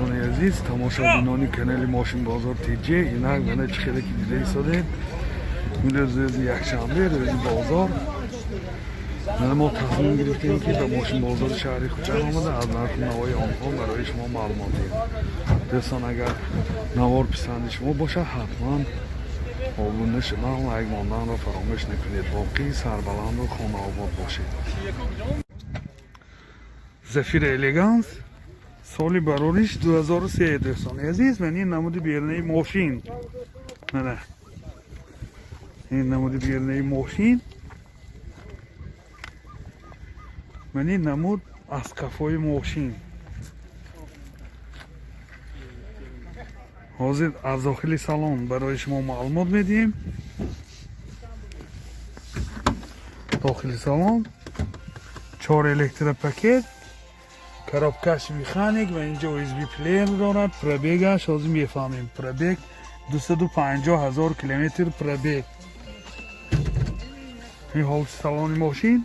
Дӯстони азиз, тамошобинони канали Мошинбозор ТЖ, инак мана чӣ хеле ки дида истодед, имрӯз рӯзи якшанбе, рӯзи бозор. Мана мо тасмим гирифтем, ки ба мошинбозори шаҳри Хуҷанд омада, аз нарху навои онҳо барои шумо маълумот диҳем. Дӯстон, агар навор писанди шумо бошад, ҳатман обуна шудан, лайк монданро фаромӯш накунед. Боқӣ сарбаланду хонаобод бошед. Зафира Элеганс, соли барориш 2003. Дӯстони азиз, ман ин намуди берунаи мошин, мана ин намуди берунаи мошин, ман ин намуд аз қафои мошин. Ҳозир аз дохили салон барои шумо маълумот медиҳем. Дохили салон, чор электропакет, коробкаш механик ва инҷо USB плеер дорад. Пробегаш ҳозир мефаҳмем, пробег 250 ҳазор километр пробег. Ин ҳолати салони мошин,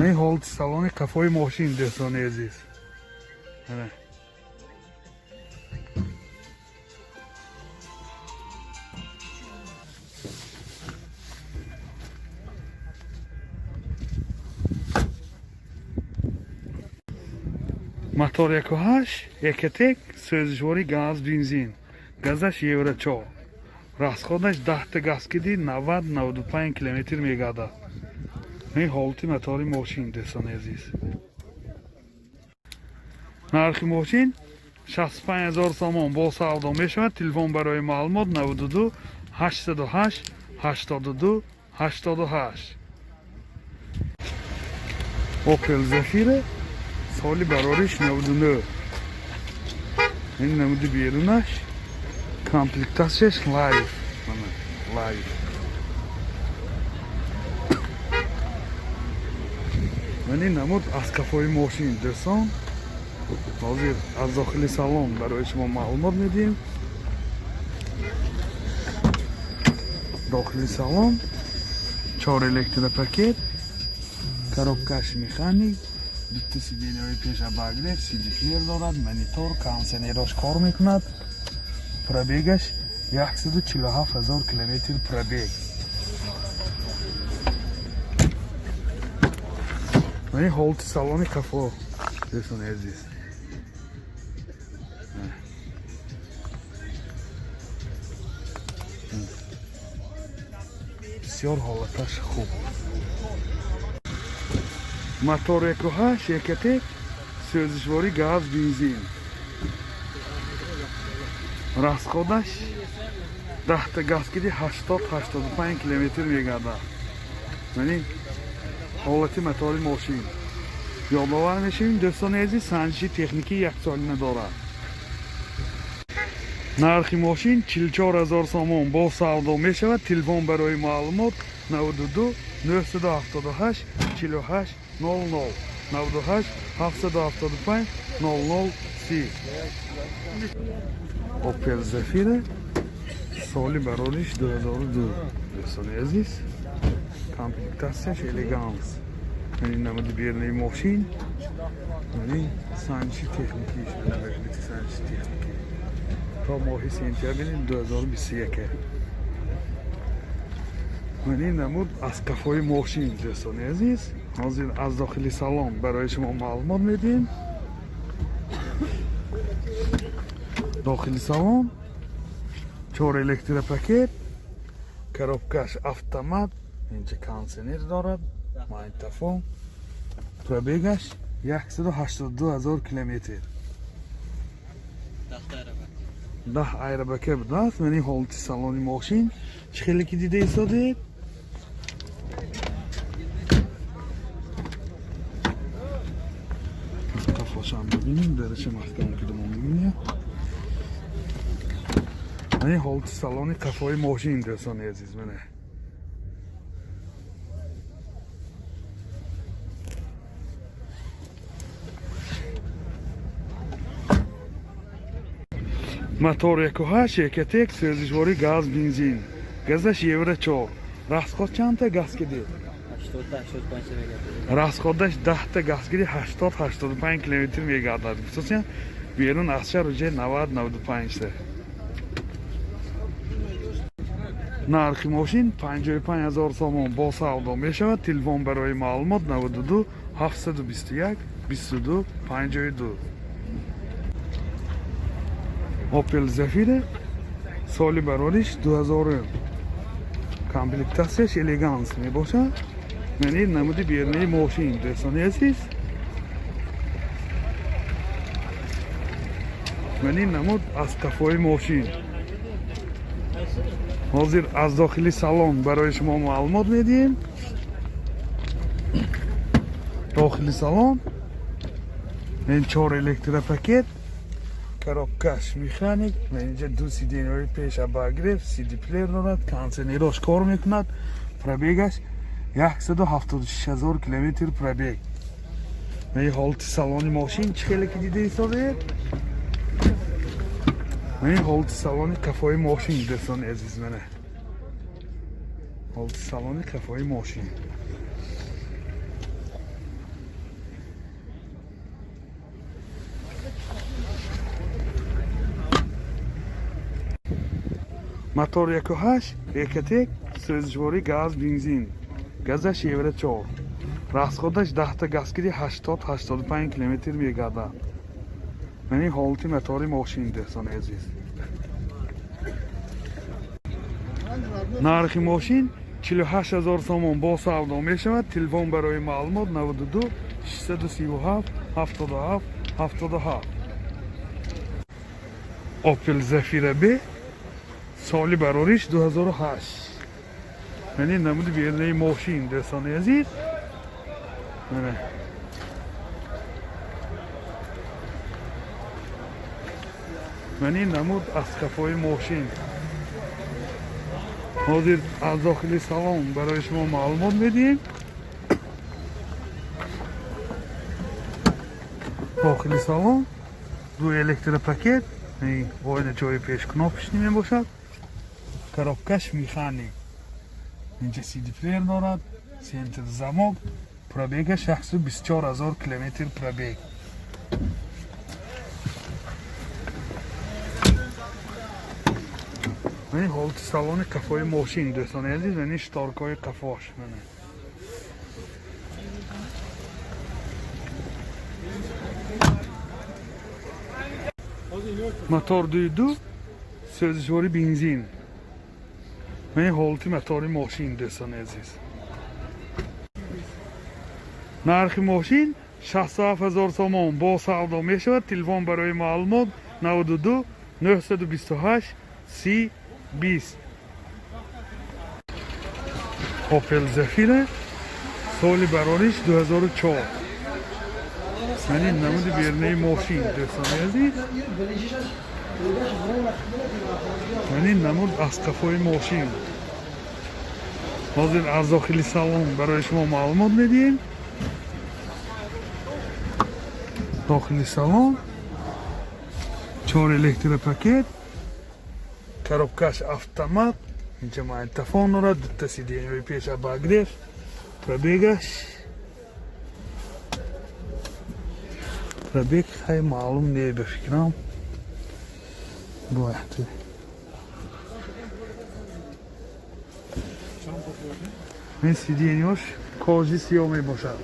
ин ҳолати салони қафои мошин, дӯстони азиз. Ана. Мотор 1.8 Ecotec, сӯзишворӣ газ бензин, газаш евро 4, расходаш 10-та газ киди 90-95 километр мегардад. Ин ҳолати мотори мошин, дӯстони азиз. Нархи мошин 65 ҳазор сомон, бо савдо мешавад. Телефон барои маълумот 92 808 82 88. Opel Zafira, соли барориш 99. Ин намуди берунаш, комплектатсияш Life. Мана Life. Ман ин намуд аз қафои мошин, дӯстон. Ҳозир аз дохили салон барои шумо маълумот медиҳем. Дохили салон, чор электропакет, коробкаш механик, дутта сиденияҳои пеша обогрев, CD-плеер дорад, монитор, кондиционерош кор мекунад. Пробегаш 147 ҳазор километр пробег. Ва ин ҳолати салони қафо, дӯстони азиз. Бисёр ҳолаташ хуб. Мотор 1.8 Ecotec, сӯзишворӣ газ бензин, расходаш 10-та газ киди 80-85 километр мегардад. Мани ҳолати мотори мошин. Ёдовар мешавем, дӯстони азиз, санҷиши техникӣ яксолина дорад. Нархи мошин 44 ҳазор сомон, бо савдо мешавад. Телефон барои маълумот 92 978 48 00, 98 775 00 30. Opel Zafira, соли барориш 2002. Дӯстони азиз, комплектатсияш Элеганс. Мани намуди берунаи мошин, мани санҷиши техникиш, мана санҷиши техникӣ то моҳи сентябри 2021. Мани намуд аз қафои мошин, дӯстони азиз. Ҳозир аз дохили салон барои шумо маълумот медиҳем. Дохили салон, чор электропакет, коробкаш автомат, инҷа кондиционер дорад, магнитофон. Пробегаш 182 ҳазор километр. 10 айрабака будааст. Мани ҳолати салони мошин, чӣ хеле ки дида истодед. Қафошам бибинем, дараша маҳкам кидамон, бибинем. Мани ҳолати салони қафои мошин, дӯстони азиз, мана. Мотор 1.8 Ecotec, сӯзишворӣ газ бензин, газаш евро 4, расход чандта газ киди? 80-85 мегардад. Расходаш 10 та газгири 80-85 километр мегардад. Хусусан берун аз шаҳр уже 90-95 та. Нархи мошин 55 ҳазор сомон, бо савдо мешавад. Телефон барои маълумот 92 721 22 52. Opel Zafira, соли барориш 2000, комплектатсияш Элеганс мебошад. Яъне намуди берунаи мошин, дӯстони азиз. Яъне намуд аз қафои мошин. Ҳозир аз дохили салон барои шумо маълумот медиҳем. Дохили салон ин чор электропакет, коробкаш механик, инҷа ду сиденьяҳои пеш обогрев, сидиплеер дорад, кондиционерош кор мекунад. Пробегаш 176 ҳазор километр пробег. Ин ҳолати салони мошин чӣ хеле ки дида истодед. Ин ҳолати салони қафои мошин, дӯстони азиз, мана ҳолати салони қафои мошин. Мотор 1.8 Ecotec, сӯзишворӣ газ бензин, газаш евро 4. Расходаш 10 та газгири 80-85 километр мегардад. Мани ҳолати мотори мошин, дӯстони азиз. Нархи мошин 48 ҳазор сомон, бо савдо мешавад. Телефон барои маълумот 92 637 77 77. Opel Zafira B, соли барориш 2008. Яъне намуди берунаи мошин, дӯстони азиз. Мана мани намуд аз қафои мошин. Ҳозир аз дохили салон барои шумо маълумот медиҳем. Дохили салон ду электропакет, оина ҷои пеш кнопочный мебошад, коробкаш механик, инҷа сидиплеер дорад, центр замок. Пробегаш 124 ҳазор километр пробег. Мани ҳолати салони қафои мошин, дӯстони азиз, мани шторкаҳои қафош, мана. Мотор 2.2, сӯзишворӣ бензин. Мани ҳолати мотори мошин, дӯстони азиз. Нархи мошин 67 ҳазор сомон, бо савдо мешавад. Телефон барои маълумот 92 928 30 20. Opel Zafira, соли барориш 2004. Мани намуди берунаи мошин, дӯстони азиз. Мани намуд аз қафои мошин. Ҳозир аз дохили салон барои шумо маълумот медиҳем. Дохили салон чор электропакет, коробкаш автомат, инҷа магнитофон дорад, дута сиденьяҳои пеш обогрев. Пробег хай маълум не, ба фикрам бояд ин сиденьяш кожи сиёҳ мебошад.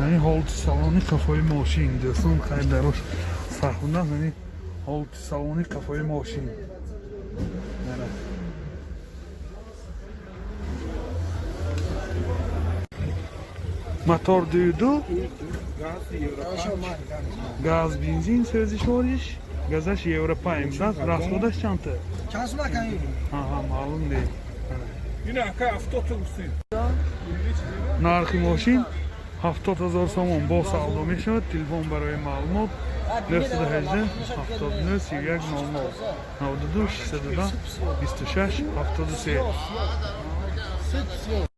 Яъне ҳолати салони қафои мошин, дӯстон, хай дарош сахт аст. Яъне ҳолати салони қафои мошин. Мана. Мотор 2.2 газ бензин, сӯзишвориш газаш евро 5 аст. Расходаш чандта? Чанд сум акан? Аҳа, маълум не. Ина ака 70 гуфтем. Нархи мошин 70 ҳазор сомон, бо савдо мешавад. Телефон барои маълумот 918 79 31 00, 92 610 26 73.